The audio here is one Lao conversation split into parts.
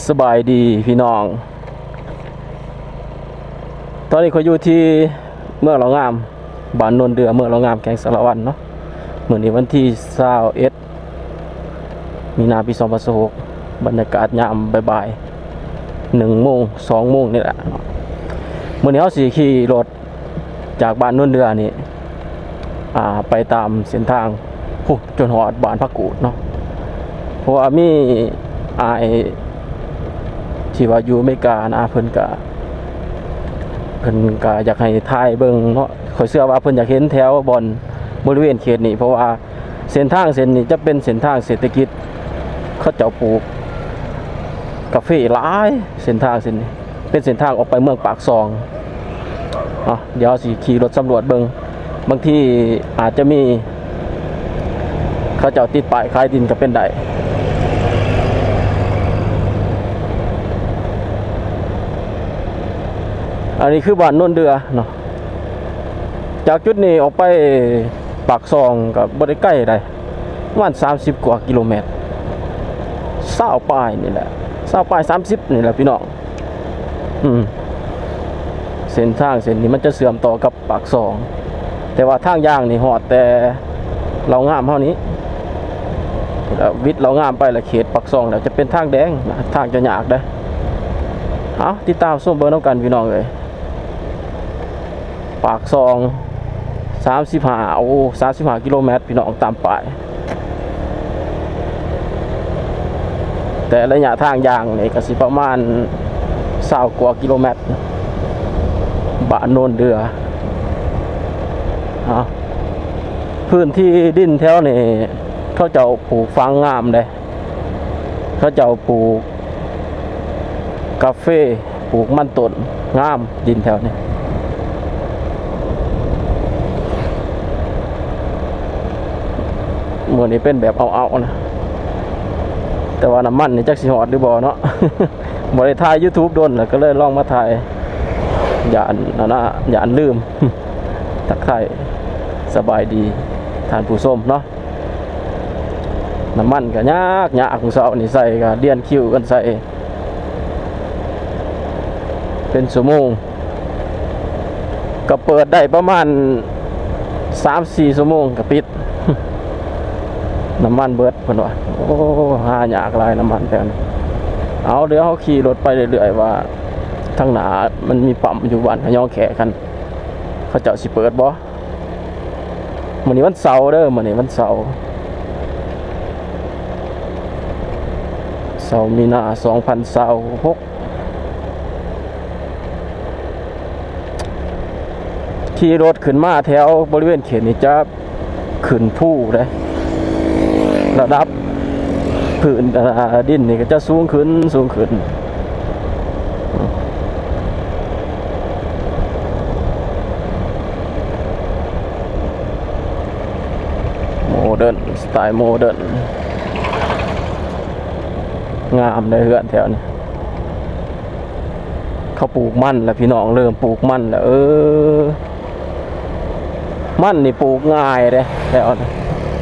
ສະບາຍດີພີ່ນ້ອງ, ຕອນນີ້ຂ້ອຍຢູ່ທີ່ເມືອງເຫຼົ່າງາມ, ບ້ານໂນນເດື່ອ, ເມືອງເຫຼົ່າງາມ, ແຂວງສາລະວັນເນາະ. ມື້ນີ້ວັນທີຊາວເອັດ ມີນາ ປີສອງພັນຊາວຫົກ, ບັນຍາກາດຍາມບ່າຍໆ ໜຶ່ງໂມງ ສອງໂມງນີ້ແຫຼະເນາະ. ມື້ນີ້ເຮົາຊິຂີ່ລົດ ຈາກບ້ານໂນນເດື່ອນີ້ ອ່າ ໄປຕາມເສັ້ນທາງພຸ້ນ ຈົນຮອດບ້ານຜັກກູດເນາະ. ເພາະວ່າມີອ້າຍທີ່ວ່າຢູ່ອາເມລິການະ ເພິ່ນກະ ເພິ່ນກະຢາກໃຫ້ຖ່າຍເບິ່ງເນາະ. ຂ້ອຍເຊື່ອວ່າເພິ່ນຢາກເຫັນແຖວບ່ອນບໍລິເວນເຂດນີ້ ເພາະວ່າເສັ້ນທາງເສັ້ນນີ້ຈະເປັນເສັ້ນທາງເສດຖະກິດ, ເຂົາເຈົ້າປູກກາເຟຫຼາຍ ເສັ້ນທາງເສັ້ນນີ້. ເປັນເສັ້ນທາງອອກໄປເມືອງປາກຊ່ອງເນາະ. ດຽວເຮົາຊິຂີ່ລົດສຳຫຼວດເບິ່ງ, ບາງທີອາດຈະມີເຂົາເຈົ້າຕິດປ້າຍຂາຍດິນກໍເປັນໄດ້. ອັນນີ້ຄືບ້ານໂນນເດື່ອເນາະ, ຈາກຈຸດນີ້ອອກໄປປາກຊ່ອງກໍບໍ່ໄດ້ໄກໃດ. ປະມານສາມສິບກວ່າກິໂລແມັດ, ຊາວປາຍນີ້ແຫຼະ, ຊາວປາຍ ສາມສິບນີ້ແຫຼະພີ່ນ້ອງ. ອືມ ເສັ້ນທາງເສັ້ນນີ້ມັນຈະເຊື່ອມຕໍ່ກັບປາກຊ່ອງ, ແຕ່ວ່າທາງຍ່າງນີ້ຮອດແຕ່ເຫຼົ່າງາມເຮົານີ້, ແລ້ວວິດເຫຼົ່າງາມໄປແລ້ວເຂດປາກຊ່ອງແລ້ວຈະເປັນທາງແດງນະ, ທາງຈະຍາກເດ້. ເອົາ ຕິດຕາມຊົມເບິ່ງນຳກັນພີ່ນ້ອງເອີຍ. ປາກຊ່ອງ ສາມສິບຫ້າ ໂອ້ ສາມສິບຫ້າກິໂລແມັດພີ່ນ້ອງ ຕາມປ້າຍ, ແຕ່ໄລຍະທາງຍ່າງນີ້ກໍຊິປະມານຊາວກວ່າກິໂລແມັດ. ບ້ານໂນນເດື່ອ ເອົາ ພື້ນທີ່ດິນແຖວນີ້ເຂົາເຈົ້າປູກຝັງງາມເດ້. ເຂົາເຈົ້າປູກກາເຟ ປູກມັນຕົ້ນ ງາມ ດິນແຖວນີ້. ມື້ນີ້ເປັນແບບເອົາໆນະ, ແຕ່ວ່ານ້ຳມັນນີ້ຈັກຊິຮອດຫຼືບໍ່ເນາະ. ບໍ່ໄດ້ຖ່າຍ YouTube ດົນແລ້ວ ກໍເລີຍລອງມາຖ່າຍ ຢ້ານ ອັນນະ ຢ້ານລືມ. ທັກທາຍສະບາຍດີທ່ານຜູ້ຊົມເນາະ. ນ້ຳມັນກໍຍາກ ຍາກ ມື້ເຊົ້ານີ້ໃສ່ກໍລຽນຄິວກັນໃສ່ເປັນຊົ່ວໂມງ, ກໍເປີດໄດ້ປະມານສາມສີ່ຊົ່ວໂມງກໍປິດ. ນ້ຳມັນເບິດເພິ່ນວ່າ. ໂອ້ ຫາຍາກຫຼາຍນ້ຳມັນແຖວນີ້. ເອົາ ດຽວເຮົາຂີ່ລົດໄປເລື້ອຍໆ ວ່າທາງໜ້າມັນມີປ້ຳຢູ່ບ້ານຂະຍອງແຂກຫັ້ນ ເຂົາເຈົ້າຊິເປີດບໍ່. ມື້ນີ້ວັນເສົາເດີ, ມື້ນີ້ວັນເສົາ ເສົາມີນາ ສອງພັນຊາວຫົກ. ຂີ່ລົດຂຶ້ນມາແຖວບໍລິເວນເຂດນີ້ຈະຂຶ້ນພູເດ້, ລະດັບພື້ນ ອ່າ ດິນນີ້ກໍຈະສູງຂຶ້ນ ສູງຂຶ້ນ. ໂມເດີນ ສະໄຕລ໌ໂມເດີນ ງາມເດ້ເຮືອນແຖວນີ້. ເຂົາປູກມັນແລ້ວພີ່ນ້ອງ, ເລີ່ມປູກມັນແລ້ວ. ເອີ ມັນນີ້ປູກງ່າຍເດ້ແຖວນີ້,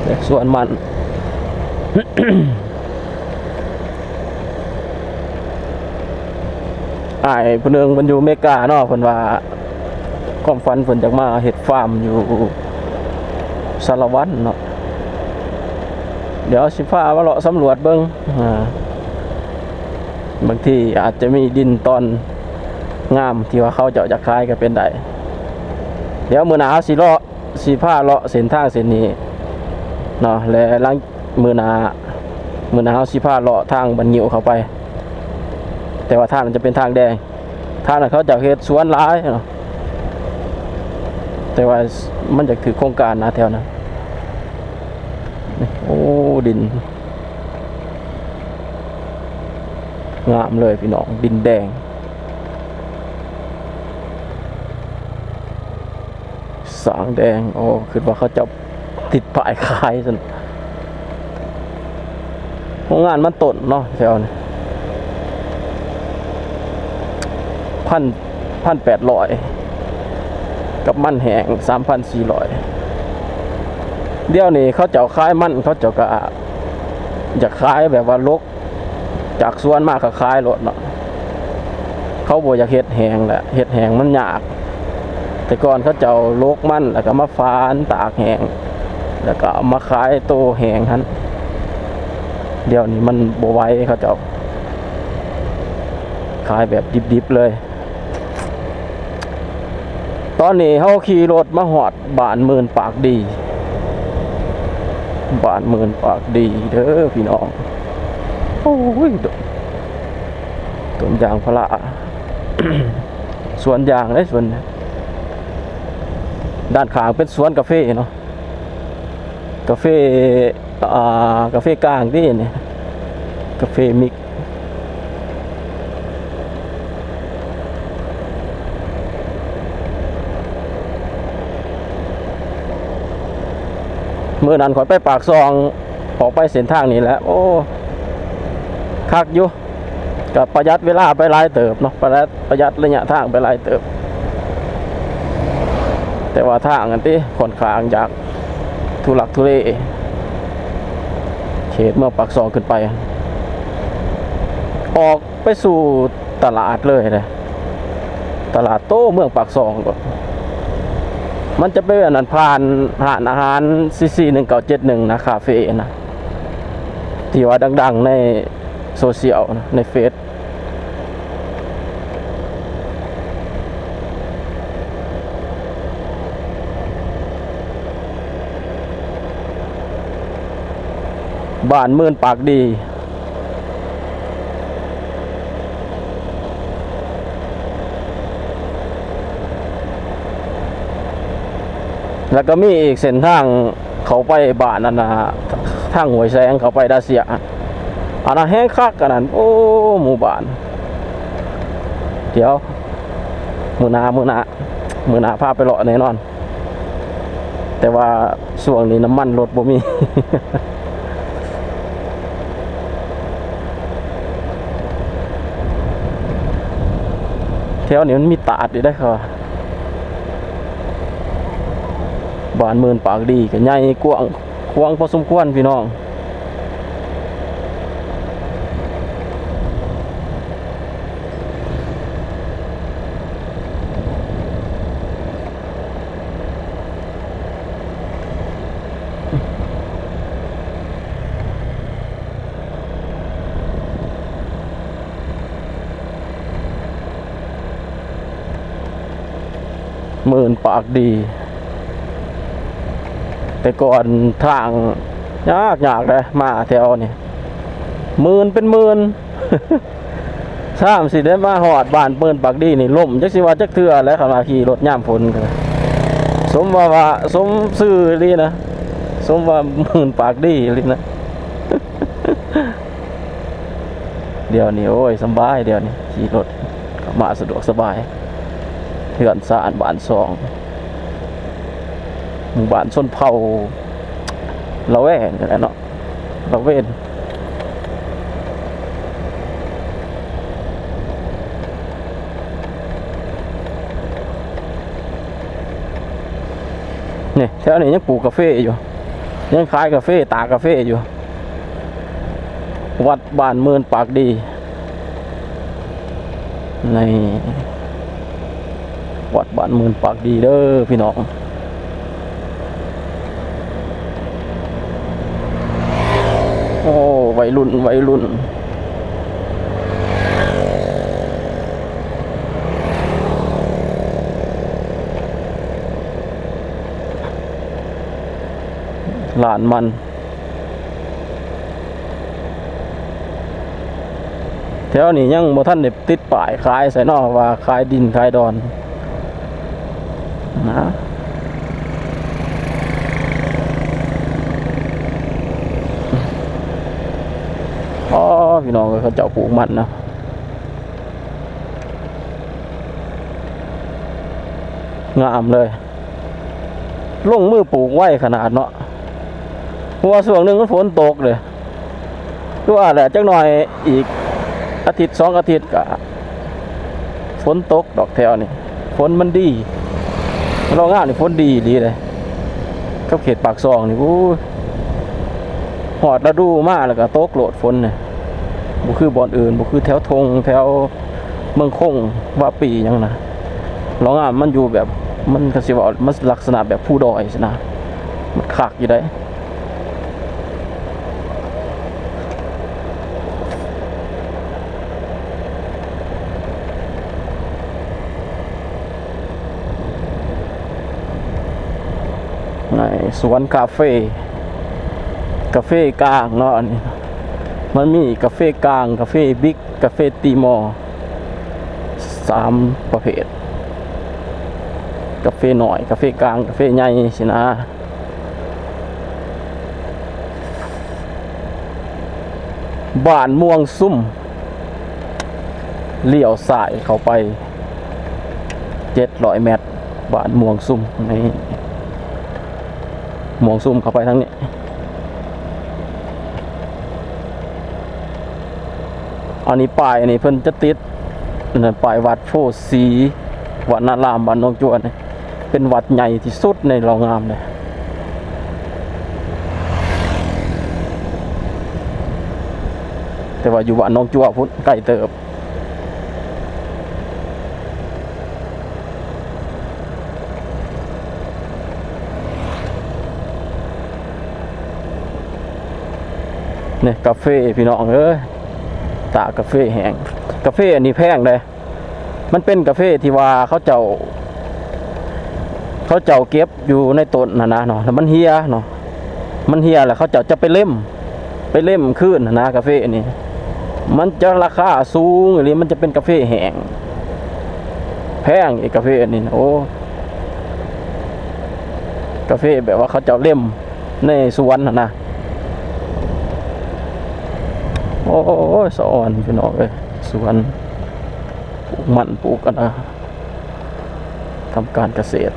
ເຮັດສວນມັນ. ອ້າຍຜູ້ໜຶ່ງເພິ່ນຢູ່ເມກາເນາະ, ເພິ່ນວ່າຄວາມຝັນເພິ່ນຢາກມາເຮັດຟາມຢູ່ສາລະວັນເນາະ. ດຽວຊິພາມາເລາະສຳຫຼວດເບິ່ງ, ອ່າ ບາງທີອາດຈະມີດິນຕອນງາມທີ່ວ່າເຂົາເຈົ້າຢາກຂາຍກໍເປັນໄດ້. ດຽວມື້ໜ້າເຮົາຊິເລາະ ຊິພາເລາະເສັ້ນທາງເສັ້ນນີ້ເນາະ, ແລະ ຫຼັງມື້ໜ້າ ມື້ໜ້າເຮົາຊິພາເລາະທາງບ້ານງິ້ວເຂົ້າໄປ, ແຕ່ວ່າທາງນັ້ນຈະເປັນທາງແດງ. ທາງນັ້ນເຂົາເຈົ້າເຮັດສວນຫຼາຍເນາະ, ແຕ່ວ່າມັນຢາກຖືກໂຄງການນະແຖວນັ້ນ. ໂອ້ ດິນງາມເລີຍພີ່ນ້ອງ, ດິນແດງ ສາງແດງ. ໂອ້ ຄິດວ່າເຂົາເຈົ້າຕິດປ້າຍຂາຍຊັ້ນ. ໂຮງງານມັນຕົ້ນເນາະແຖວນີ້ ພັນ ພັນແປດຮ້ອຍ ກັບມັນແຫ້ງ ສາມພັນສີ່ຮ້ອຍ. ດຽວນີ້ເຂົາເຈົ້າຂາຍມັນ ເຂົາເຈົ້າກໍຢາກຂາຍແບບວ່າລົກ ຈາກສວນມາກໍຂາຍໂລດເນາະ ເຂົາບໍ່ຢາກເຮັດແຫ້ງແຫຼະ ເຮັດແຫ້ງມັນຍາກ. ແຕ່ກ່ອນເຂົາເຈົ້າຫຼົກມັນ ແລ້ວກໍມາຝານຕາກແຫ້ງ ແລ້ວກໍເອົາມາຂາຍໂຕແຫ້ງຫັ້ນ. ດຽວນີ້ມັນບໍ່ໄຫວ ເຂົາເຈົ້າຂາຍແບບດິບໆເລີຍ. ຕອນນີ້ເຮົາຂີ່ລົດມາຮອດບ້ານໝື່ນປາກດີ ບ້ານໝື່ນປາກດີເດີພີ່ນ້ອງ. ໂອ້ຍ ຕົ້ນ ຕົ້ນຢາງພາລາ ສວນຢາງເດ້ ສວນ ດ້ານຂ້າງເປັນສວນກາເຟເນາະ. ກາເຟ ອ່າ ກາເຟກາງເດ້ນີ້ ກາເຟມິກ. ມື້ນັ້ນຂ້ອຍໄປປາກຊ່ອງ ອອກໄປເສັ້ນທາງນີ້ແຫຼະ ໂອ້ ຄັກຢູ່. ກໍປະຢັດເວລາໄປຫຼາຍເຕີບເນາະ ປະຢັດ ປະຢັດໄລຍະທາງໄປຫຼາຍເຕີບ. ແຕ່ວ່າທາງອັນຕິ ຂ້ອນຂ້າງຈະທຸລັກທຸເລ ເຂດເມືອງປາກຊ່ອງຂຶ້ນໄປ ອອກໄປສູ່ຕະຫຼາດເລີຍເດ້ ຕະຫຼາດໂຕເມືອງປາກຊ່ອງ. ມັນຈະໄປອັນນັ້ນ ຜ່ານຮ້ານອາຫານ ຊີຊີ ໜຶ່ງເກົ້າເຈັດໜຶ່ງນະ ຄາເຟນະ ທີ່ວ່າດັງໆໃນໂຊຊຽວນະ ໃນເຟສ. ບ້ານໝື່ນປາກດີ ແລ້ວກໍມີອີກເສັ້ນທາງເຂົ້າໄປບ້ານອັນນ່າ ທາງຫ້ວຍແສງເຂົ້າໄປດາເຊຍ ອັນນັ້ນແຮງຄັກ ອັນນັ້ນ ໂອ້ ໝູ່ບ້ານ. ດຽວ ມື້ໜ້າ ມື້ໜ້າ ມື້ໜ້າພາໄປເລາະແນ່ນອນ ແຕ່ວ່າຊ່ວງນີ້ນ້ຳມັນລົດບໍ່ມີ. ແຖວນີ້ມັນມີຕາດຢູ່ເດ້ ເຂົາວ່າ ບ້ານໝື່ນປາກດີ ກໍໃຫຍ່ກວ້າງຂວາງພໍສົມຄວນພີ່ນ້ອງ. ໝື່ນປາກດີ ແຕ່ກ່ອນທາງຍາກໆເດ້ ມາແຖວນີ້ ໝື່ນເປັນໝື່ນ. ຊ່ຳຊິໄດ້ມາຮອດບ້ານໝື່ນປາກດີນີ້ ລົ້ມຈັກຊິວ່າຈັກເທື່ອແຫຼະ ຄັນວ່າຂີ່ລົດຍາມຝົນ. ສົມວ່າ ວ່າ ສົມຊື່ອີ່ຫຼີນະ ສົມວ່າໝື່ນປາກດີອີ່ຫຼີນະ. ດຽວນີ້ ໂອ້ຍ ສຳບາຍ ດຽວນີ້ຂີ່ລົດເຂົ້າມາສະດວກສະບາຍ. ເຮືອນຊານບ້ານຊ່ອງ ໝູ່ບ້ານຊົນເຜົ່າລະແວງນີ້ແຫຼະເນາະ ລະເວນ. ນີ້ ແຖວນີ້ຍັງປູກກາເຟຢູ່ ຍັງຂາຍກາເຟ ຕາກກາເຟຢູ່. ວັດບ້ານໝື່ນປາກດີ ນີ້ ວັດບ້ານໝື່ນປາກດີເດີພີ່ນ້ອງ. ໂອ້ ໄວລຸ້ນ ໄວລຸ້ນ ຮ້ານມັນ. ແຖວນີ້ຍັງບໍ່ທັນໄດ້ຕິດປ້າຍຂາຍໃສເນາະ ວ່າຂາຍດິນຂາຍດອນນະ. ອໍ ພີ່ນ້ອງເອີຍ ເຂົາເຈົ້າປູກມັນນະ ງາມເລີຍ. ລົງມືປູກໄວຂະໜາດເນາະ ເພາະວ່າຊ່ວງໜຶ່ງມັນຝົນຕົກເດ້. ຄືວ່າແຫຼະ ຈັກໜ່ອຍອີກອາທິດສອງອາທິດກະຝົນຕົກດອກແຖວນີ້ ຝົນມັນດີ. ລາວງາມນີ້ຝົນດີອີ່ຫຼີເດ້ ກັບເຂດປາກຊ່ອງນີ້ ໂອ້ຍ ຮອດລະດູມາແລ້ວກະຕົກໂລດຝົນນີ້. ບໍ່ຄືບ່ອນອື່ນ ບໍ່ຄືແຖວທົ່ງ ແຖວເມືອງຄົງ ວາປີຫຍັງນະ. ເລາະງາມມັນຢູ່ແບບ ມັນກໍຊິເວົ້າ ມັນລັກສະນະແບບພູດອຍຊີ້ນະ ມັນຄັກຢູ່ເດ້. ໃນສວນກາເຟ ກາເຟກາງເນາະ ອັນນີ້ ມັນມີກາເຟກາງ ກາເຟບິກ ກາເຟຕີມໍ ສາມປະເພດ ກາເຟນ້ອຍ ກາເຟກາງ ກາເຟໃຫຍ່ຊີ້ນະ. ບ້ານມ່ວງຊຸມ ລ້ຽວຊ້າຍເຂົ້າໄປເຈັດຮ້ອຍແມັດ ບ້ານມ່ວງຊຸມ ນີ້ ມ່ວງຊຸມເຂົ້າໄປທາງນີ້. ອັນນີ້ປ້າຍນີ້ເພິ່ນຈະຕິດ ອັນນັ້ນ ປ້າຍວັດໂພສີ ວະນາລາມ ບ້ານໜອງຈົວນີ້ ເປັນວັດໃຫຍ່ທີ່ສຸດໃນເລາະງາມເດ້. ແຕ່ວ່າຢູ່ບ້ານໜອງຈົວພຸ້ນ ໄກເຕີບ. ນີ້ກາເຟພີ່ນ້ອງເອີຍ ຕາກາເຟແຫ້ງ. ກາເຟອັນນີ້ແພງເດ້ ມັນເປັນກາເຟທີ່ວ່າເຂົາເຈົ້າ ເຂົາເຈົ້າເກັບຢູ່ໃນຕົ້ນຫັ້ນນະເນາະ ແລ້ວມັນເຫ່ຍເນາະ ມັນເຫ່ຍແລ້ວເຂົາເຈົ້າຈະໄປເລັມ ໄປເລັມຄືນຫັ້ນນະ. ກາເຟນີ້ມັນຈະລາຄາສູງອີ່ຫຼີ ມັນຈະເປັນກາເຟແຫ້ງ ແພງອີກ ກາເຟນີ້ນະ. ໂອ້ ກາເຟແບບວ່າເຂົາເຈົ້າເລັມໃນສວນຫັ້ນນະ. ໂອ້ຍ ສະອອນພີ່ນ້ອງເອີຍ ສວນ ປູກມັນ ປູກອັນນະ ທຳການກະເສດ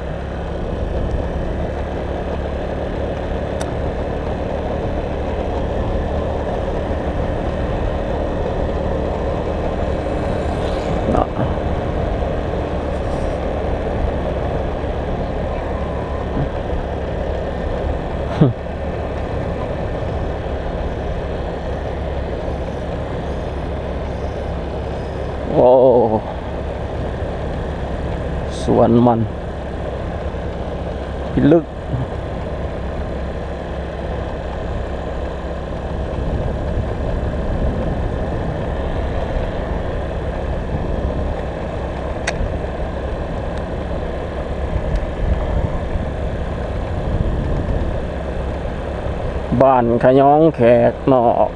ເນາະ. ໂອ້ ສວນມັນພິລຶກ. ບ້ານຂະຍອງແຂກນອກ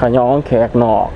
ຂະຍອງແຂກນອກ.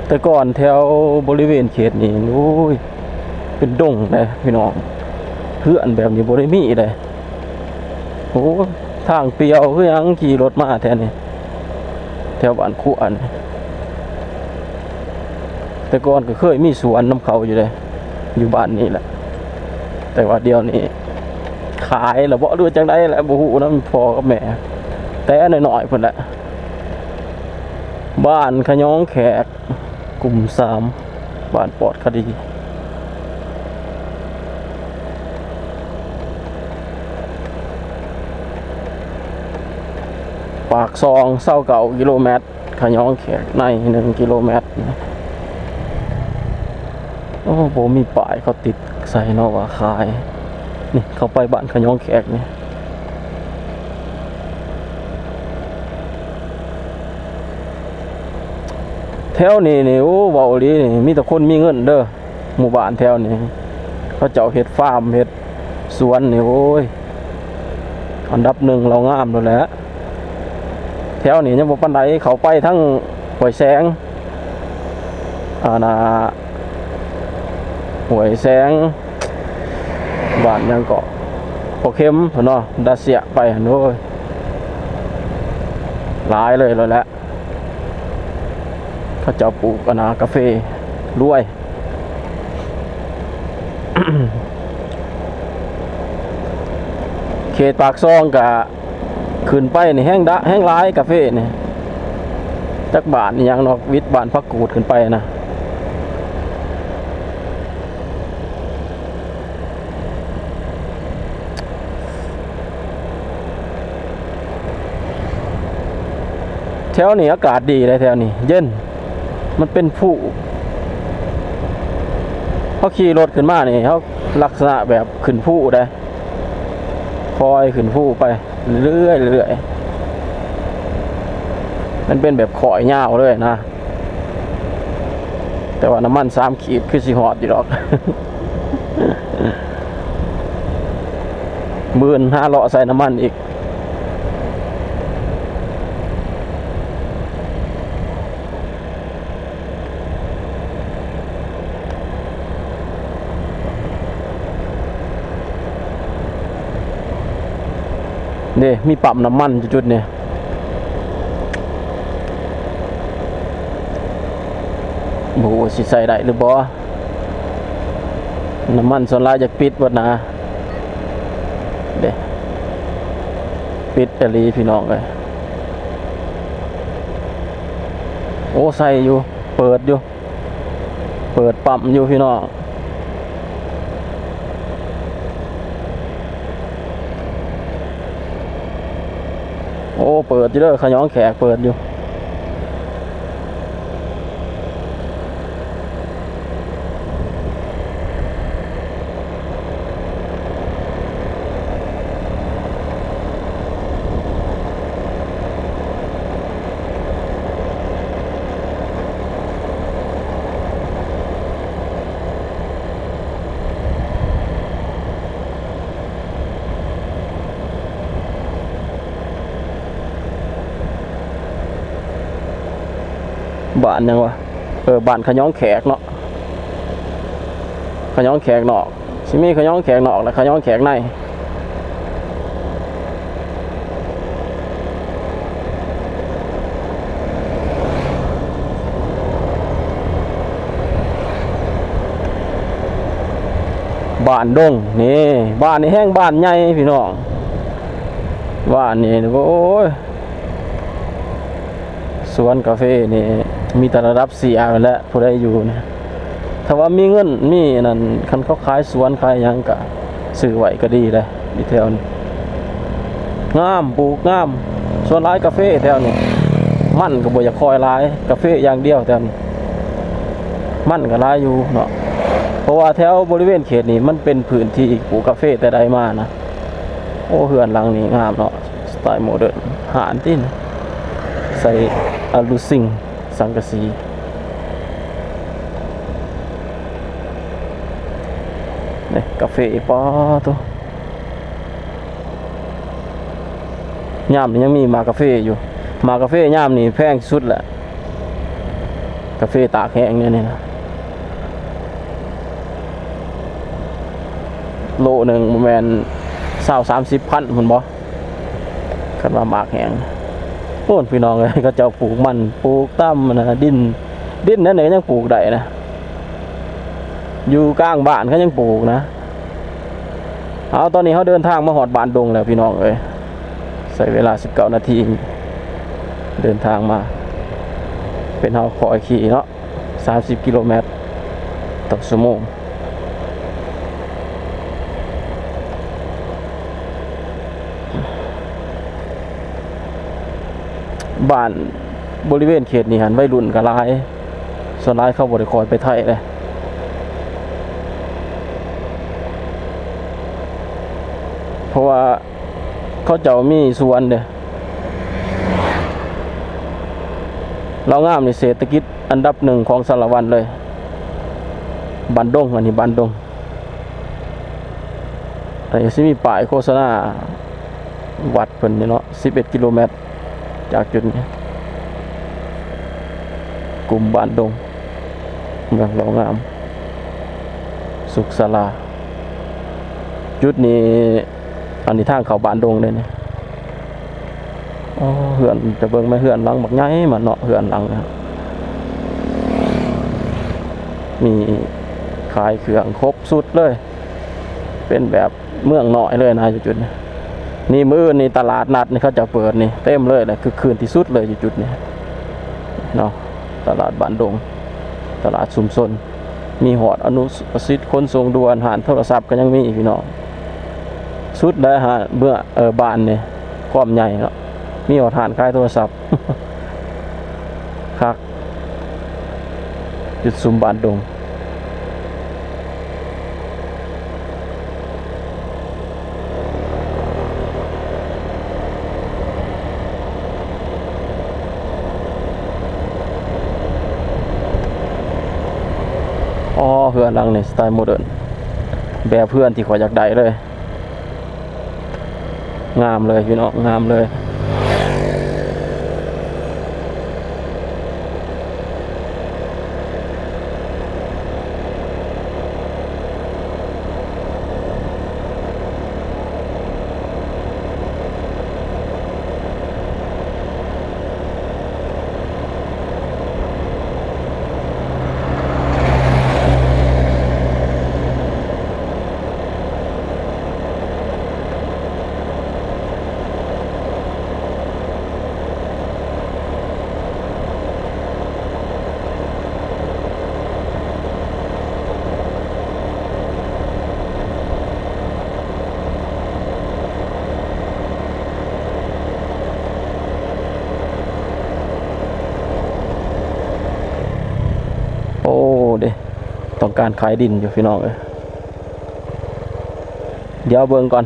ແຕ່ກ່ອນແຖວບໍລິເວນເຂດນີ້ ໂອ້ຍ ເປັນດົງເດ້ພີ່ນ້ອງ ເຮືອນແບບນີ້ບໍ່ໄດ້ມີເດ້. ໂອ້ ທາງປ່ຽວຄືຫຍັງ ຂີ່ລົດມາແຖວນີ້ ແຖວບ້ານຂວັນ. ແຕ່ກ່ອນກໍເຄີຍມີສວນນຳເຂົາຢູ່ເດ້ ຢູ່ບ້ານນີ້ແຫຼະ ແຕ່ວ່າດຽວນີ້ຂາຍແລ້ວບໍ ຫຼືວ່າຈັ່ງໃດແຫຼະ ບໍ່ຮູ້ນຳພໍ່ກັບແມ່ ແຕ່ນ້ອຍໆພຸ້ນແຫຼະ. ບ້ານຂະຍອງແຂກ ກຸ່ມສາມ ບ້ານປອດຄະດີ. ປາກຊ່ອງ ຊາວເກົ້າກິໂລແມັດ, ຂະຍອງແຂກໃນ ໜຶ່ງກິໂລແມັດ. ໂອ້ ບໍ່ມີປ້າຍເຂົາຕິດໃສ່ເນາະວ່າຂາຍ. ນີ້ ເຂົ້າໄປບ້ານຂະຍອງແຂກນີ້ ແຖວນີ້ນີ້ ໂອ້ ເວົ້າອີ່ຫຼີນີ້ ມີແຕ່ຄົນມີເງິນເດີ. ໝູ່ບ້ານແຖວນີ້ ເຂົາເຈົ້າເຮັດຟາມ ເຮັດສວນນີ້ ໂອ້ຍ ອັນດັບໜຶ່ງເລົ່າງາມໂລດແຫຼະ. ແຖວນີ້ຍັງບໍ່ປານໃດ ເຂົ້າໄປທາງຫ້ວຍແສງ ອັນນ່າ ຫ້ວຍແສງ ບ້ານຫຍັງເກາະ ພໍເຂັມເນາະ ດາເຊຍໄປຫັ້ນ ໂອ້ຍ ຫຼາຍເລີຍແຫຼະ. ເຂົາເຈົ້າປູກອັນນາກາເຟ ລວຍ ເຂດປາກຊ່ອງກະຂຶ້ນໄປນີ້ແຮງດະ ແຮງຫຼາຍກາເຟນີ້ ຈັກບ້ານອີ່ຫຍັງເນາະ ວິດບ້ານຜັກກູດຂຶ້ນໄປນະ. ແຖວນີ້ອາກາດດີເດ້ ແຖວນີ້ເຢັນ ມັນເປັນພູ. ເຮົາຂີ່ລົດຂຶ້ນມານີ້ ເຮົາລັກສະນະແບບຂຶ້ນພູເດ້ ຄ່ອຍຂຶ້ນພູໄປເລື້ອຍໆ ມັນເປັນແບບຄ້ອຍຍາວເລີຍນະ. ແຕ່ວ່ານ້ຳມັນສາມຂີດຄືຊິຮອດຢູ່ດອກ ມື້ອື່ນຫາເລາະໃສ່ນ້ຳມັນອີກ. ເດ້ ມີປ້ຳນ້ຳມັນຢູ່ຈຸດນີ້. ບໍ່ຮູ້ວ່າຊິໃຊ້ໄດ້ຫຼືບໍ່ ນ້ຳມັນສ່ວນຫຼາຍຢາກປິດເບິດນະ. ເດ້ ປິດອີ່ຫຼີພີ່ນ້ອງເອີຍ. ໂອ້ ໃຊ້ຢູ່ ເປີດຢູ່ ເປີດປ້ຳຢູ່ພີ່ນ້ອງ. ໂອ້ ເປີດຢູ່ເດີ ຂະຫຍອງແຂກເປີດຢູ່. ບ້ານຫຍັງວະ? ເອີ ບ້ານຂະຫຍອງແຂກເນາະ ຂະຫຍອງແຂກນອກ ຊິມີຂະຫຍອງແຂກນອກ ແລະ ຂະຫຍອງແຂກໃນ. ບ້ານດົງ ນີ້ ບ້ານນີ້ແຮ່ງບ້ານໃຫຍ່ພີ່ນ້ອງ ບ້ານນີ້ ໂອ້ຍ ສວນກາເຟນີ້ມີແຕ່ລະດັບເຊຍແຫຼະ ຜູ້ໃດຢູ່ນີ້ ຖ້າວ່າມີເງິນ ມີອັນນັ້ນ ຄັນເຂົາຂາຍສວນຂາຍຫຍັງກະຊື້ໄວ້ກະດີແຫຼະ ຢູ່ແຖວນີ້ ງາມ ປູກງາມ. ສ່ວນຫຼາຍກາເຟແຖວນີ້ ມັນກໍບໍ່ຢາກຄ່ອຍຫຼາຍ ກາເຟຢ່າງດຽວແຖວນີ້ ມັນກໍຫຼາຍຢູ່ເນາະ ເພາະວ່າແຖວບໍລິເວນເຂດນີ້ ມັນເປັນພື້ນທີ່ປູກກາເຟແຕ່ໃດມານະ. ໂອ້ ເຮືອນຫຼັງນີ້ງາມເນາະ ສະໄຕໂມເດີນ ຮ້ານຕິນ ໃສ່ອະລູຊິງ ສັງກະສີ ນີ້ ກາເຟ ປາໂຕ ຍາມນີ້ຍັງມີໝາກກາເຟຢູ່ ໝາກກາເຟຍາມນີ້ແພງທີ່ສຸດແຫຼະ ກາເຟຕາກແຫ້ງແນວນີ້ນະ ໂລໜຶ່ງບໍ່ແມ່ນຊາວສາມສິບພັນພຸ້ນບໍ່? ຄັນວ່າໝາກແຫ້ງ ໂອ້ ພີ່ນ້ອງເອີຍ ເຂົາເຈົ້າປູກມັນ ປູກຕາມອັນນັ້ນນະ ດິນ ດິນນັ້ນນີ້ກໍຍັງປູກໄດ້ນະ ຢູ່ກາງບ້ານເຂົາຍັງປູກນະ. ເອົາ ຕອນນີ້ເຮົາເດີນທາງມາຮອດບ້ານດົງແລ້ວພີ່ນ້ອງເອີຍ ໃຊ້ເວລາສິບເກົ້ານາທີ ເດີນທາງມາ ເປັນເຮົາຄ່ອຍຂີ່ເນາະ ສາມສິບກິໂລແມັດຕໍ່ຊົ່ວໂມງ. ບ້ານບໍລິເວນເຂດນີ້ຫັ້ນ ໄວລຸ້ນກໍຫຼາຍ ສ່ວນຫຼາຍເຂົາບໍ່ໄດ້ຄ່ອຍໄປໄທເດ້ ເພາະວ່າເຂົາເຈົ້າມີສວນເດ້. ລາວງາມນີ້ເສດຖະກິດອັນດັບໜຶ່ງຂອງສາລະວັນເລີຍ ບ້ານດົງ ອັນນີ້ບ້ານດົງ. ອັນນີ້ຊິມີປ້າຍໂຄສະນາວັດເພິ່ນນີ້ເນາະ ສິບເອັດກິໂລແມັດຈາກຈຸດນີ້ ກຸ່ມບ້ານດົງ ເມືອງລາວງາມ ສຸກສາລາ. ຈຸດນີ້ ອັນນີ້ທາງເຂົ້າບ້ານດົງເດ້ນີ້. ໂອ້ ເຮືອນ ຈະເບິ່ງແມ່ນເຮືອນຫຼັງບັກໃຫຍ່ມັນເນາະ ເຮືອນຫຼັງນີ້ ມີຂາຍເຄື່ອງຄົບຊຸດເລີຍ ເປັນແບບເມືອງນ້ອຍເລີຍນະ ຢູ່ຈຸດນີ້. ນີ້ ມື້ອື່ນນີ້ຕະຫຼາດນັດນີ້ເຂົາເຈົ້າເປີດນີ້ ເຕັມເລີຍແຫຼະ ຄຶກຄື້ນທີ່ສຸດເລີຍຢູ່ຈຸດນີ້ເນາະ ຕະຫຼາດບ້ານດົງ ຕະຫຼາດຊຸມຊົນ. ມີຮອດອະນຸປະສິດ ຂົນສົ່ງດ່ວນ ຮ້ານໂທລະສັບກໍຍັງມີພີ່ນ້ອງ. ສຸດແລ້ວຫາ ເມືອງ ເອີ ບ້ານນີ້ ຄວາມໃຫຍ່ເນາະ ມີຮອດຮ້ານຂາຍໂທລະສັບ ຄັກ ຈຸດຊຸມບ້ານດົງ. ອໍ ເຮືອນຫຼັງນີ້ສະໄຕໂມເດີນ ແບບເຮືອນທີ່ຂ້ອຍຢາກໄດ້ເລີຍ. ງາມເລີຍພີ່ນ້ອງ ງາມເລີຍ. ໂອ້ ເດ້ ຕ້ອງການຂາຍດິນຢູ່ພີ່ນ້ອງເອີຍ. ດຽວເບິ່ງກ່ອນ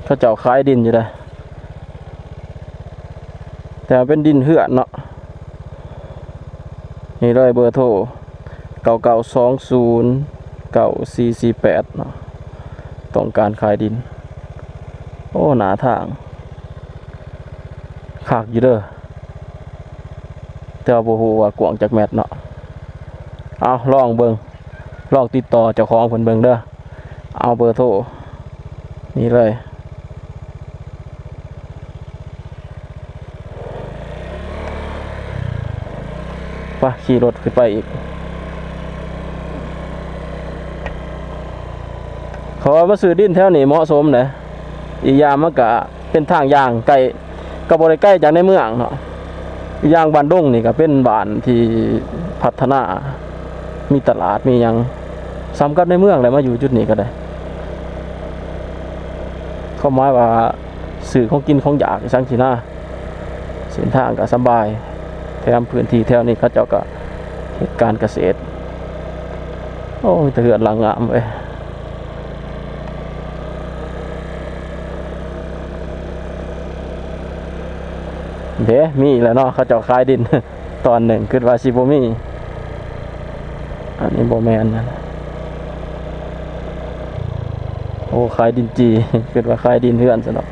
ເຂົາເຈົ້າຂາຍດິນຢູ່ເດ້ ແຕ່ວ່າເປັນດິນເຮືອນເນາະ. ນີ້ເລີຍເບີໂທ ເກົ້າເກົ້າສອງສູນ ເກົ້າສີ່ສີ່ແປດ ເນາະ ຕ້ອງການຂາຍດິນ. ໂອ້ ໜ້າທາງຄັກຢູ່ເດີ ແຕ່ວ່າບໍ່ຮູ້ວ່າກວ້າງຈັກແມັດເນາະ. ເອົາ ລອງເບິ່ງ ລອງຕິດຕໍ່ເຈົ້າຂອງເພິ່ນເບິ່ງເດີ. ເອົາເບີໂທນີ້ເລີຍ ໄປຂີ່ລົດຂຶ້ນໄປອີກ. ເຂົາວ່າມາຊື້ດິນແຖວນີ້ເໝາະສົມເດ້ ອີກຢ່າງມັນກະ ເປັນທາງຍ່າງໃກ້ ກໍບໍ່ໄດ້ໄກຈາກໃນເມືອງເນາະ. ຢ່າງບ້ານດົງນີ້ກໍເປັນບ້ານທີ່ພັດທະນາ ມີຕະຫຼາດ ມີຫຍັງ ສ່ຳກັບໃນເມືອງແຫຼະ. ມາຢູ່ຈຸດນີ້ກໍໄດ້ ຄວາມໝາຍວ່າຊື້ຂອງກິນຂອງຢາກອີ່ຫຍັງຊີ້ນະ ເສັ້ນທາງກໍສຳບາຍ ແຖມພື້ນທີ່ແຖວນີ້ເຂົາເຈົ້າກໍເຮັດການກະເສດ. ໂອ້ ມີແຕ່ເຮືອນຫຼັງງາມເວີຍ. ເດ້ ມີແລ້ວເນາະ ເຂົາເຈົ້າຂາຍດິນຕອນໜຶ່ງ ຄິດວ່າຊິບໍ່ມີ ອັນນີ້ບໍ່ແມ່ນ. ໂອ້ ຂາຍດິນຈີ່ ຄິດວ່າຂາຍດິນເຮືອນຊະເນາະ.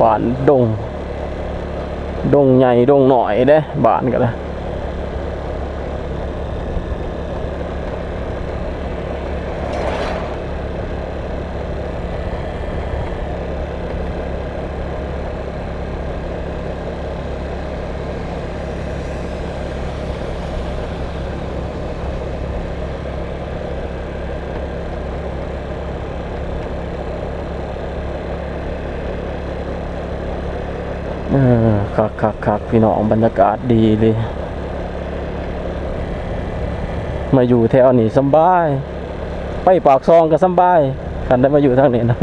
ບ້ານດົງ ດົງໃຫຍ່ດົງນ້ອຍເດ້ ບ້ານກໍໄດ້. ໂ ເອີ ຄັກໆໆ ພີ່ນ້ອງ ບັນຍາກາດດີເລີຍ. ມາຢູ່ແຖວນີ້ສຳບາຍ ໄປປາກຊ່ອງກໍສຳບາຍ ຄັນໄດ້ມາຢູ່ທາງນີ້ນະ.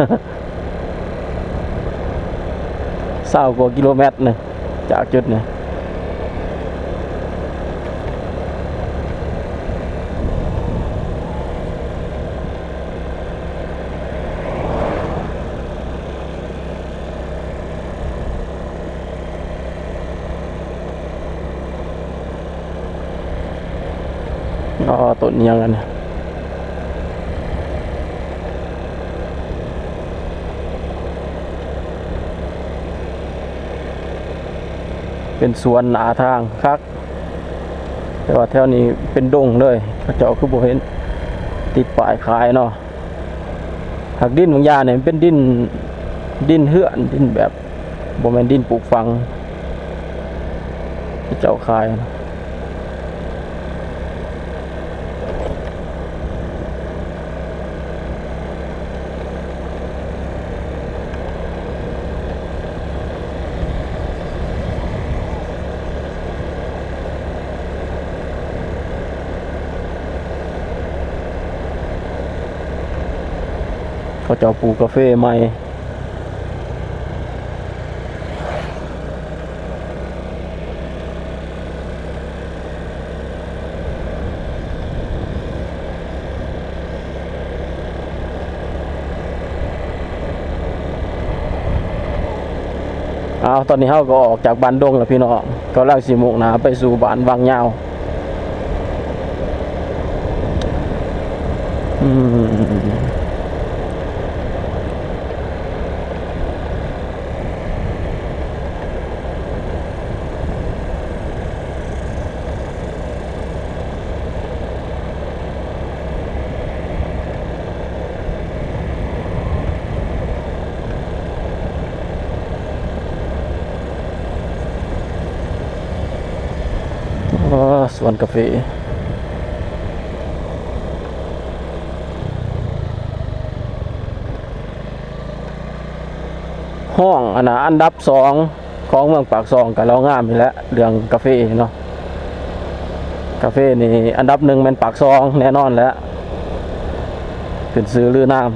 ຊາວກວ່າກິໂລແມັດນະ ຈາກຈຸດນີ້. ອໍ ຕົ້ນຫຍັງອັນນີ້? ເປັນສວນໜ້າທາງຄັກ ແຕ່ວ່າແຖວນີ້ເປັນດົງເລີຍ ເຂົາເຈົ້າຄືບໍ່ເຫັນຕິດປ້າຍຂາຍເນາະ. ຫາກດິນບາງຢ່າງນີ້ມັນເປັນດິນ ດິນເຮືອນ ດິນແບບ ບໍ່ແມ່ນດິນປູກຝັງ ເຂົາເຈົ້າຂາຍ. ເຂົາເຈົ້າປູກກາເຟໃໝ່. ເອົາ ຕອນນີ້ເຮົາກໍອອກຈາກບ້ານດົງແລ້ວພີ່ນ້ອງ ກຳລັງຊິມຸ່ງໜ້າໄປສູ່ບ້ານວັງຍາວ. ອືມ. ອໍ ສວນກາເຟ. ຫ້ອງອັນນ່າ ອັນດັບສອງຂອງເມືອງປາກຊ່ອງ ກະເລົ່າງາມນີ້ແຫຼະ ເລື່ອງກາເຟເນາະ. ກາເຟນີ້ອັນດັບໜຶ່ງແມ່ນປາກຊ່ອງແນ່ນອນແຫຼະ ຂຶ້ນຊື່ລືນາມ.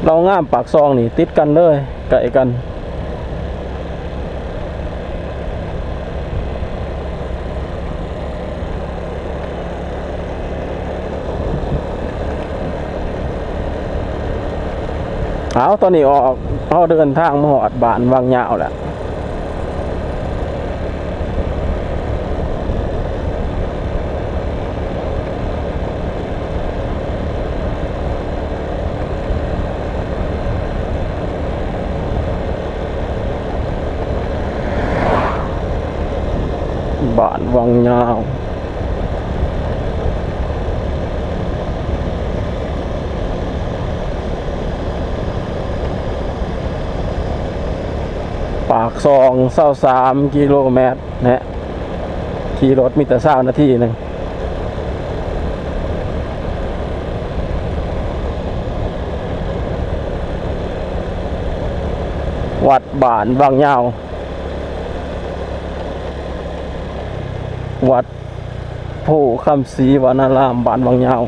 ເລົ່າງາມ ປາກຊ່ອງນີ້ຕິດກັນເລີຍ ໃກ້ກັນ. ເອົາ ຕອນນີ້ອອກ ເຮົາເດີນທາງມາຮອດບ້ານວັງຍາວແລ້ວ. ບ້ານວັງຍາວ ປາກຊ່ອງ ຊາວສາມກິໂລແມັດແນະ ຂີ່ລົດມີແຕ່ຊາວນາທີໜຶ່ງ. ວັດບ້ານວັງຍາວ ວັດໂພຄຳສີວະນາລາມ ບ້ານວັງຍາວ.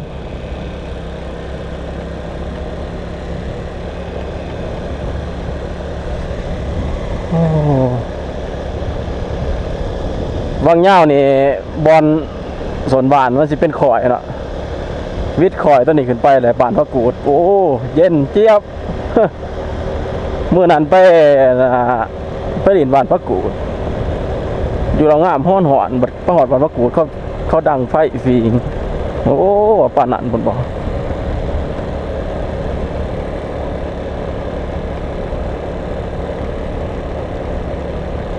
ໂອ້ ວັງຍາວນີ້ ບ່ອນ ໂຊນບ້ານມັນຊິເປັນຄ້ອຍເນາະ ວິດຄ້ອຍຕົວນີ້ຂຶ້ນໄປແຫຼະ ບ້ານພະກູດ. ໂອ້ ເຢັນຈຽບ. ມື້ນັ້ນໄປ ອ່າ ໄປຫຼິ້ນບ້ານພະກູດ ຢູ່ເລົ່າງາມ ຮ້ອນໆ ບັດໄປຮອດບ້ານພະກູດ ເຂົາ ເຂົາດັງໄຟຝີງ. ໂອ້ ປານນັ້ນພຸ້ນບໍ?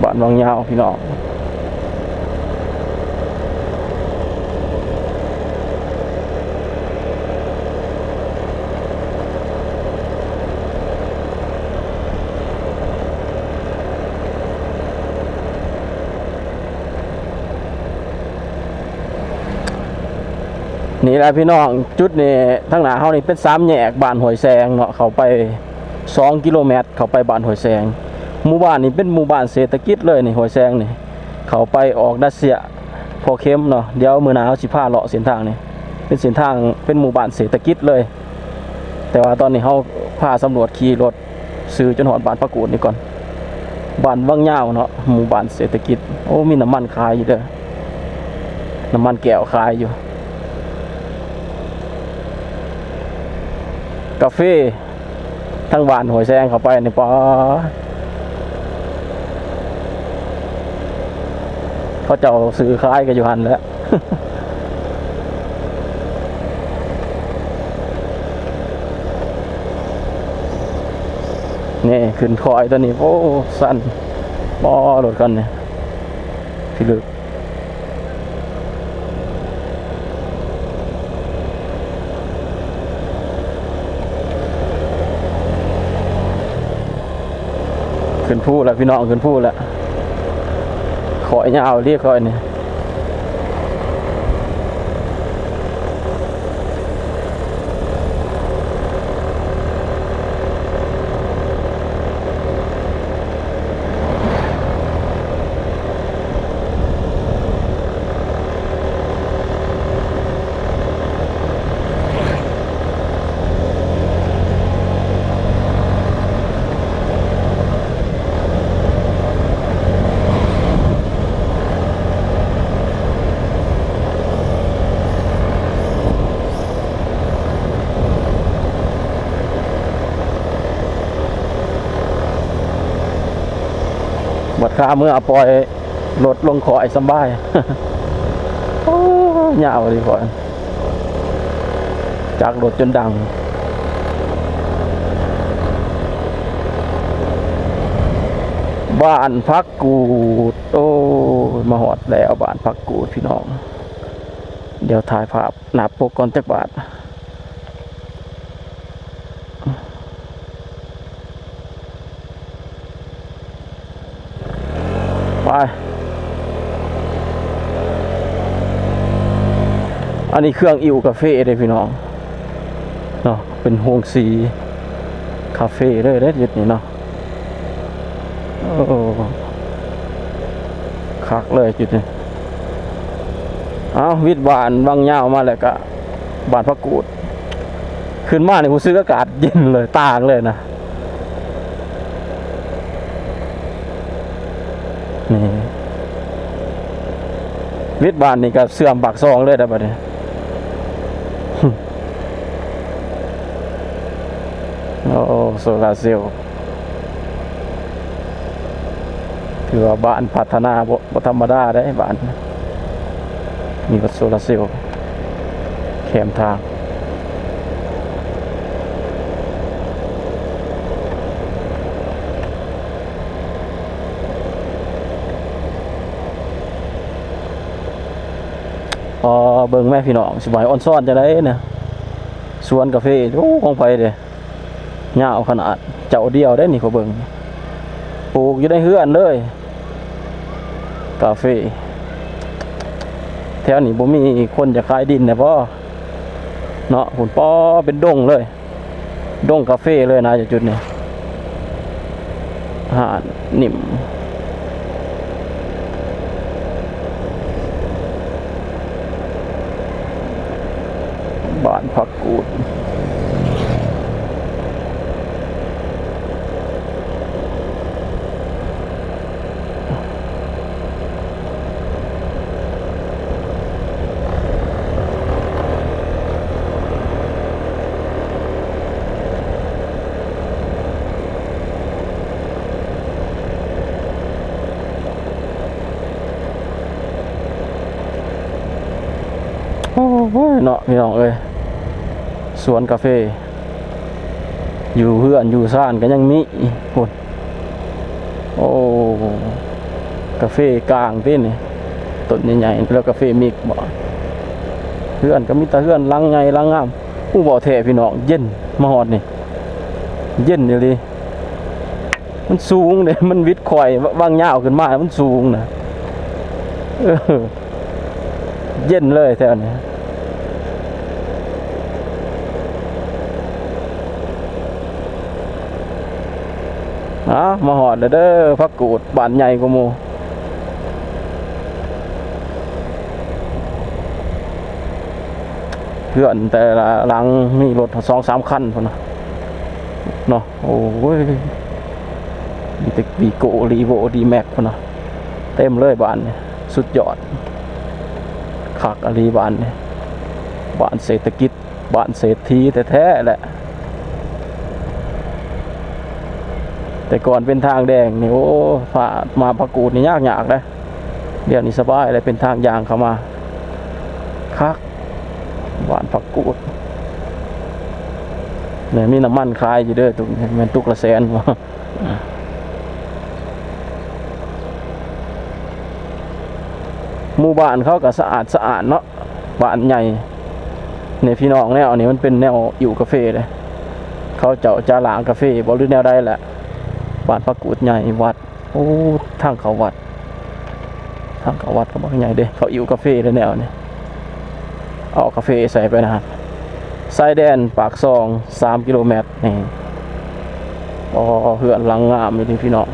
ບ້ານວັງຍາວ ພີ່ນ້ອງ. ນີ້ແຫຼະພີ່ນ້ອງ ຈຸດນີ້ ທາງໜ້າເຮົານີ້ເປັນສາມແຍກບ້ານຫ້ວຍແຊງເນາະ ເຂົ້າໄປສອງກິໂລແມັດ ເຂົ້າໄປບ້ານຫ້ວຍແຊງ. ໝູ່ບ້ານນີ້ເປັນໝູ່ບ້ານເສດຖະກິດເລີຍນີ້ ຫ້ວຍແຊງນີ້ ເຂົ້າໄປອອກນາເຊຍ ພໍເຂັມເນາະ. ດຽວມື້ໜ້າເຮົາຊິພາເລາະເສັ້ນທາງນີ້ ເປັນເສັ້ນທາງ ເປັນໝູ່ບ້ານເສດຖະກິດເລີຍ. ແຕ່ວ່າຕອນນີ້ເຮົາພາສຳຫຼວດຂີ່ລົດ ຊື້ຈົນຮອດບ້ານຜັກກູດນີ້ກ່ອນ ບ້ານວັງຍາວເນາະ ໝູ່ບ້ານເສດຖະກິດ. ໂອ້ ມີນ້ຳມັນຂາຍຢູ່ເດີ ນ້ຳມັນແກ້ວຂາຍຢູ່. ກາເຟທາງບ້ານຫ້ວຍແຊງເຂົ້າໄປນີ້ ປາ ເຂົາເຈົ້າຊື້ຂາຍກັນຢູ່ຫັ້ນແຫຼະ. ນີ້ຂຶ້ນຄອຍຕົວນີ້ ໂອ້ ຊັນ ບໍ່ ລົດຄັນນີ້ພິລຶກ ຂຶ້ນພູແລ້ວພີ່ນ້ອງ ຂຶ້ນພູແລ້ວ. ຂ້ອຍຍາວເລີຍຂ້ອຍນີ້. ບັດຄາເມືອປ່ອຍລົດລົງຄອຍສະບາຍ. ໂອ້ ຍາວເລີຍຂ້ອຍ ຈັກລົດຈົນດັງ. ບ້ານຜັກກູດ ໂອ້ຍ ມາຮອດແລ້ວ ບ້ານຜັກກູດພີ່ນ້ອງ. ດຽວຖ່າຍພາບໜ້າປົກກ່ອນຈັກບາດ. ໄປ ອັນນີ້ເຄື່ອງອິ້ວກາເຟເດ້ພີ່ນ້ອງເນາະ ເປັນໂຮງສີກາເຟເລີຍເດ້ຈຸດນີ້ເນາະ. ໂອ້ ຄັກເລີຍຈຸດນີ້. ເອົ້າ ວິດບ້ານວັງຍາວມາແລ້ວກະບ້ານຜັກກູດ ຂຶ້ນມານີ້ຮູ້ສຶກອາກາດເຢັນເລີຍ ຕ່າງເລີຍນະ. ນີ້ ວິດບ້ານນີ້ກະເຊື່ອມປາກຊ່ອງເລີຍໄດ໋ບັດນີ້. ໂອ້ ໂຊລາເຊວ ຖືວ່າບ້ານພັດທະນາບໍ່ ບໍ່ທຳມະດາໄດ໋ ບ້ານມີໂຊລາເຊວແຄມທາງ. ອໍ ເບິ່ງແມ້ພີ່ນ້ອງ ຊິວ່າໃຫ້ອອນຊອນຈັ່ງໃດນະ ສວນກາເຟ ໂອ້ ຂອງໃຜເດ້ ຍາວຂະໜາດ ເຈົ້າດຽວເດ້ນີ້ ຂໍເບິ່ງ ປູກຢູ່ໃນເຮືອນເລີຍ ກາເຟ. ແຖວນີ້ບໍ່ມີຄົນຈະຂາຍດິນແດ່ບໍ່ເນາະ ພຸ້ນ ປໍ ເປັນດົງເລີຍ. ດົງກາເຟເລີຍນະ ຢູ່ຈຸດນີ້ ຫາດນິ່ມ ບ້ານຜັກກູດ. ໂອ້ຍ ເນາະ ພີ່ນ້ອງເອີຍ ສວນກາເຟ ຢູ່ເຮືອນຢູ່ຊານກໍຍັງມີພຸ້ນ. ໂອ້ ກາເຟກາງຕິນີ້ ຕົ້ນໃຫຍ່ໆ ແລ້ວກາເຟມິກບໍ? ເຮືອນກໍມີແຕ່ເຮືອນຫຼັງໃຫຍ່ຫຼັງງາມ. ໂອ້ ເວົ້າແທ້ພີ່ນ້ອງ ເຢັນ ມາຮອດນີ້ ເຢັນອີ່ຫຼີ. ມັນສູງເດ້ ມັນວິດຄອຍ ວ- ວັງຍາວຂຶ້ນມາ ມັນສູງນະ ເອີ ເຢັນເລີຍແຖວນີ້. ອ່າ ມາຮອດແລ້ວເດີ ຜັກກູດ ບ້ານໃຫຍ່ກວ່າໝູ່. ເຮືອນແຕ່ລະຫຼັງມີລົດສອງສາມຄັນພຸ້ນນະເນາະ. ໂອ້ຍ ມີແຕ່ວີໂກ້ ຣີໂວ້ ດີແມັກພຸ້ນນະ ເຕັມເລີຍບ້ານນີ້. ສຸດຍອດ ຄັກອີ່ຫຼີບ້ານນີ້ ບ້ານເສດຖະກິດ ບ້ານເສດຖີແທ້ໆແຫຼະ. ແຕ່ກ່ອນເປັນທາງແດງນີ້ ໂອ້ ພາມາຜັກກູດນີ້ຍາກໆເດ້. ດຽວນີ້ສະບາຍແລ້ວ ເປັນທາງຍ່າງເຂົ້າມາ ຄັກ. ບ້ານຜັກກູດ ແມ່ນມີນ້ຳມັນຂາຍຢູ່ເດີ. ຕຸກ ແມ່ນຕຸກລະແສນບໍ່? ໝູ່ບ້ານເຂົາກໍສະອາດສະອ້ານເນາະ ບ້ານໃຫຍ່. ນີ້ພີ່ນ້ອງ ແນວນີ້ມັນເປັນແນວອິ້ວກາເຟເດ້ ເຂົາເຈົ້າຈະລ້າງກາເຟບໍ່ ຫຼືແນວໃດແຫຼະ. ບ້ານຜັກກູດໃຫຍ່ ວັດ ໂອ້ ທາງເຂົ້າວັດ ທາງເຂົ້າວັດກໍບັກໃຫຍ່ເດ້. ເຂົາອິ້ວກາເຟເດ້ແນວນີ້ ເອົາກາເຟໃສ່ໄປນະ. ຊາຍແດນປາກຊ່ອງ ສາມກິໂລແມັດນີ້. ອໍ ເຮືອນຫຼັງງາມອີ່ຫຼີພີ່ນ້ອງ.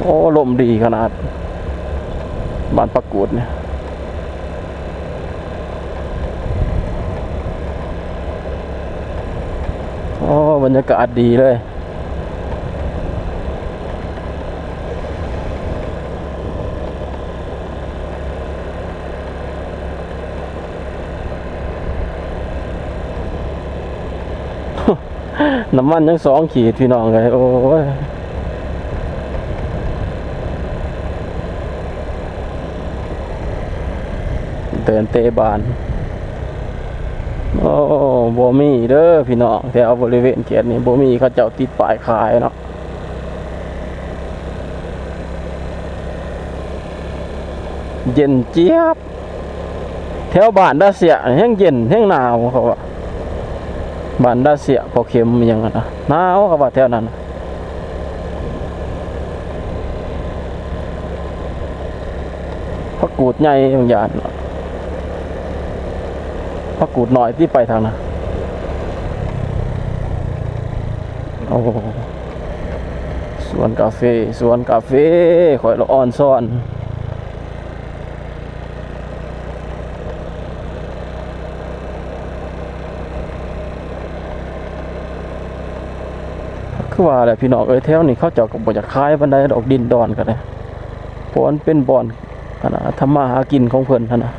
ໂອ້ ລົມດີຂະໜາດ ບ້ານປາກກູດນີ້. ໂອ້ ບັນຍາກາດດີເລີຍ. ນ້ຳມັນຍັງສອງຂີດ ພີ່ນ້ອງເອີຍ. ໂອ້ຍ ເດີນເຕະບານ. ໂອ້ ບໍ່ມີເດີພີ່ນ້ອງ ແຖວບໍລິເວນເຂດນີ້ບໍ່ມີ ເຂົາເຈົ້າຕິດປ້າຍຂາຍເນາະ. ເຢັນຈຽບ ແຖວບ້ານດາເຊຍແຮງເຢັນແຮງໜາວ ເຂົາວ່າ ບ້ານດາເຊຍ ພໍ່ເຂັມ ອີ່ຫຍັງຫັ້ນນະ ໜາວ ເຂົາວ່າແຖວນັ້ນ. ຜັກກູດໃຫຍ່ບາງຢ່າງ ຜັກກູດນ້ອຍທີ່ໄປທາງນັ້ນ. ໂອ້ ສວນກາເຟ ສວນກາເຟ ຂ້ອຍລະອ່ອນຊອນ. ຄືວ່າແຫຼະພີ່ນ້ອງເອີຍ ແຖວນີ້ເຂົາເຈົ້າກໍບໍ່ຢາກຂາຍປານໃດດອກ ດິນດອນກໍໄດ້ ເພາະມັນເປັນບ່ອນ ອັນນ່າ ທຳມາຫາກິນຂອງເພິ່ນຫັ້ນນະ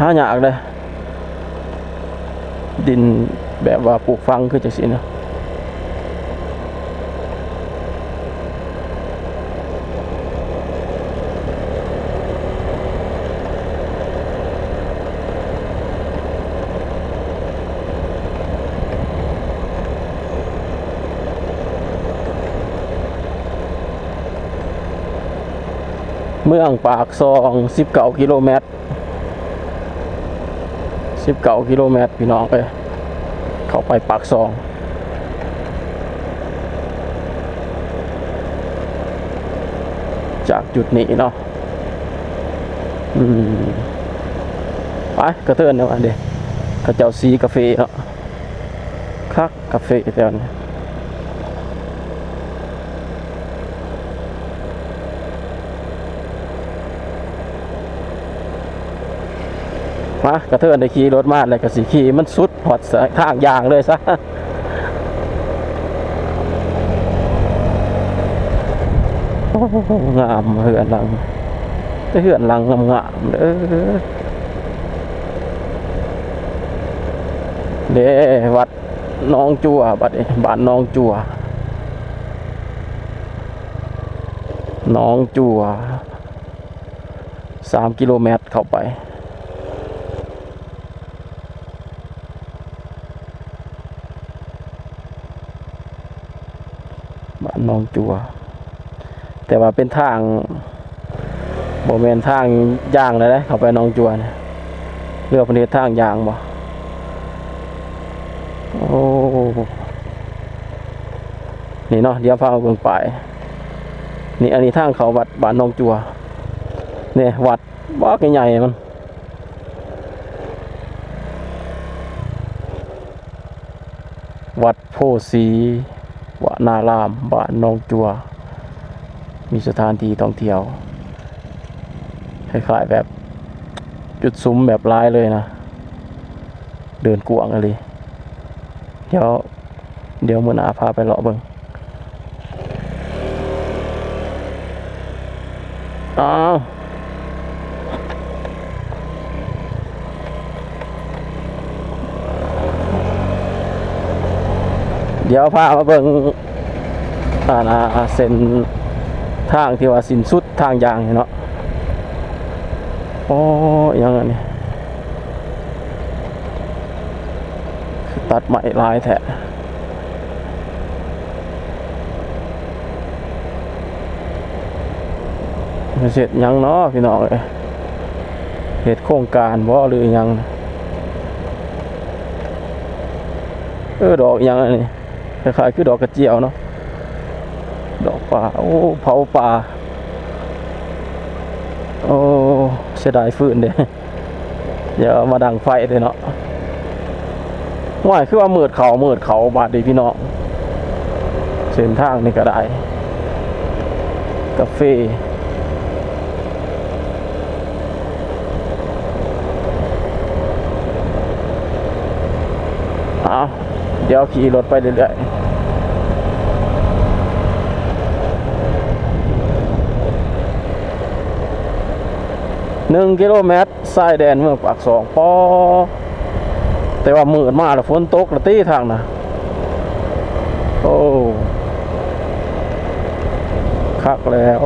ຫາຍາກເດ້ ດິນແບບວ່າປູກຝັງຄືຈັ່ງຊີ້ນະ. ເມືອງປາກຊ່ອງ ສິບເກົ້າກິໂລແມັດ ສິບເກົ້າກິໂລແມັດ ພີ່ນ້ອງເອີຍ ເຂົ້າໄປປາກຊ່ອງ ຈາກຈຸດນີ້ເນາະ. ອືມ ໄປກະເທີນແນວອັນເດ ເຂົາເຈົ້າສີກາເຟເນາະ ຄັກ ກາເຟແຖວນີ້. ມາ ກະເທີນໄດ້ຂີ່ລົດມາແລ້ວ ກະຊິຂີ່ມັນສຸດຮອດທາງຍ່າງເລີຍຊະ. ໂອ້ ງາມເຮືອນຫຼັງ ແຕ່ເຮືອນຫຼັງງາມໆເດີ ເດ້ ວັດ ໜອງຈົວ ບັດນີ້ ບ້ານໜອງຈົວ ໜອງຈົວ ສາມກິໂລແມັດເຂົ້າໄປ ບ້ານໜອງຈົວ. ແຕ່ວ່າເປັນທາງ ບໍ່ແມ່ນທາງຍ່າງແລ້ວເດ້ ເຂົ້າໄປໜອງຈົວນະ ເຫຼືອເພິ່ນເຮັດທາງຍ່າງບໍ່? ໂອ້ ນີ້ເນາະ ດຽວພາມາເບິ່ງປ້າຍ ນີ້ ອັນນີ້ທາງເຂົ້າວັດບ້ານໜອງຈົວ ນີ້ ວັດບັກໃຫຍ່ມັນ. ວັດໂພສີວະນາລາມ ບ້ານໜອງຈົວ ມີສະຖານທີ່ທ່ອງທ່ຽວ ຄ້າຍໆແບບຈຸດຊຸມແບບຫຼາຍເລີຍນະ ເດີ່ນກວ້າງອີ່ຫຼີ. ດຽວ ດຽວມື້ໜ້າພາໄປເລາະເບິ່ງ. ອ້າວ ດຽວພາມາເບິ່ງ ອັນນ່າ ເສັ້ນທາງທີ່ວ່າສິ້ນສຸດທາງຢ່າງນີ້ເນາະ. ໂອ້ ອີ່ຫຍັງອັນນີ້ ຄືຕັດໄມ້ຫຼາຍແທ້. ເຮັດຫຍັງເນາະພີ່ນ້ອງເອີຍ ເຮັດໂຄງການບໍ່ ຫຼືອີ່ຫຍັງ? ເອີ ດອກອີ່ຫຍັງອັນນີ້ ຄ້າຍໆຄືດອກກະຈຽວເນາະ ດອກປ່າ. ໂອ້ ເຜົາປ່າ. ໂອ້ ເສຍດາຍຟືນເດ້. ດຽວເອົາມາດັງໄຟເດ້ເນາະ. ໂອ້ຍ ຄືວ່າມືດເຂົ້າມືດເຂົ້າບາດນີ້ພີ່ນ້ອງ. ເສັ້ນທາງນີ້ກໍໄດ້ ກາເຟ. ເອົາ ດຽວຂີ່ລົດໄປເລື້ອຍໆ ໜຶ່ງກິໂລແມັດ ຊາຍແດນເມືອງປາກຊ່ອງ. ປໍ ແຕ່ວ່າມືດມາແລ້ວ ຝົນຕົກລະຕິທາງນະ. ໂອ້ ຄັກແລ້ວ.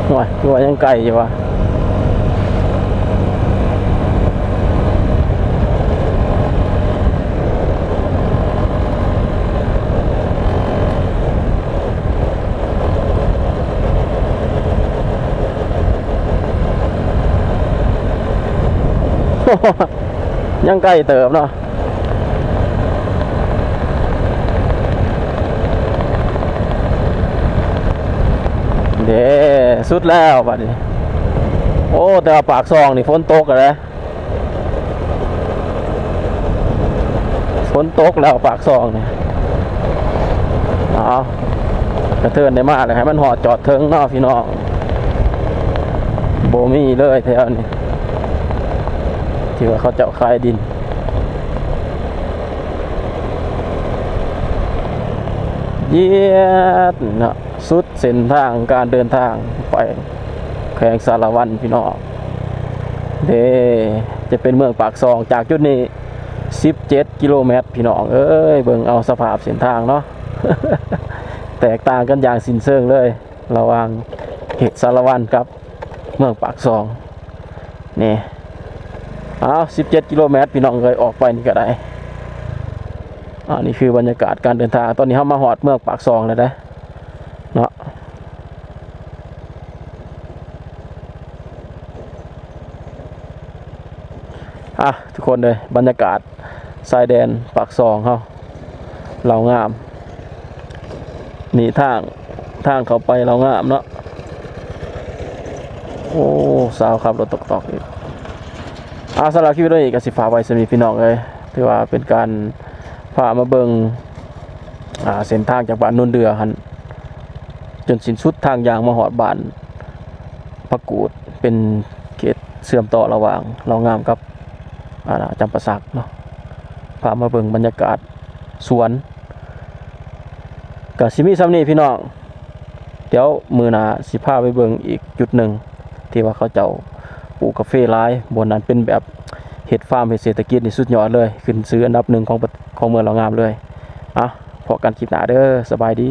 ໂອ້ຍ ຄືວ່າຍັງໄກຢູ່ວະ. ຍັງໄກເຕີບເນາະ. ເດ້ ສຸດແລ້ວບັດນີ້. ໂອ້ ແຕ່ວ່າປາກຊ່ອງນີ້ຝົນຕົກແລ້ວເດ້. ຝົນຕົກແລ້ວປາກຊ່ອງນີ້. ເອົາ ກະເທີນໄດ້ມາແລ້ວ ໃຫ້ມັນຮອດຈອດເຖິງເນາະພີ່ນ້ອງ. ບໍ່ມີເລີຍແຖວນີ້ ທີ່ວ່າເຂົາເຈົ້າຂາຍດິນ. ຢຽດເນາະ ສຸດເສັ້ນທາງການເດີນທາງໄປແຂວງສາລະວັນພີ່ນ້ອງເດ້. ຈະເປັນເມືອງປາກຊ່ອງ ຈາກຈຸດນີ້ສິບເຈັດກິໂລແມັດພີ່ນ້ອງເອີຍ. ເບິ່ງເອົາສະພາບເສັ້ນທາງເນາະ ແຕກຕ່າງກັນຢ່າງສິ້ນເຊີງເລີຍ ລະຫວ່າງເຂດສາລະວັນກັບເມືອງປາກຊ່ອງ. ນີ້ ເອົາ ສິບເຈັດກິໂລແມັດພີ່ນ້ອງເອີຍ ອອກໄປນີ້ກໍໄດ້. ອາ ນີ້ຄືບັນຍາກາດການເດີນທາງ. ຕອນນີ້ເຮົາມາຮອດເມືອງປາກຊ່ອງແລ້ວເດ້ເນາະ. ອາ ທຸກຄົນເອີຍ ບັນຍາກາດຊາຍແດນປາກຊ່ອງເຮົາ ເລົ່າງາມ. ນີ້ທາງ ທາງເຂົ້າໄປເລົ່າງາມເນາະ. ໂອ້ ສາວຂັບລົດຕອກໆອີກ. ອາ ສຳລັບຄລິບວິດີໂອນີ້ກໍຊິຝາກໄວ້ສ່ຳນີ້ພີ່ນ້ອງເອີຍ. ຖືວ່າເປັນການພາມາເບິ່ງ ອາ ເສັ້ນທາງຈາກບ້ານໂນນເດື່ອຫັ້ນ ຈົນສິ້ນສຸດທາງຍ່າງມາຮອດບ້ານ ພະກູດ ເປັນເຂດເຊື່ອມຕໍ່ລະຫວ່າງເລົ່າງາມກັບ ອາ ຈຳປາສັກເນາະ. ພາມາເບິ່ງບັນຍາກາດສວນ ກະຊິມີສ່ຳນີ້ພີ່ນ້ອງ. ດຽວມື້ໜ້າຊິພາໄປເບິ່ງອີກຈຸດໜຶ່ງ ທີ່ວ່າເຂົາເຈົ້າປູກກາເຟຫຼາຍ. ບ່ອນນັ້ນເປັນແບບເຮັດຟາມ ເຮັດເສດຖະກິດນີ້ສຸດຍອດເລີຍ ຂຶ້ນຊື່ອັນດັບໜຶ່ງຂອງ ຂອງເມືອງເລົ່າງາມເລີຍ. ອາ ພໍ້ກັນຄລິບໜ້າເດີ ສະບາຍດີ.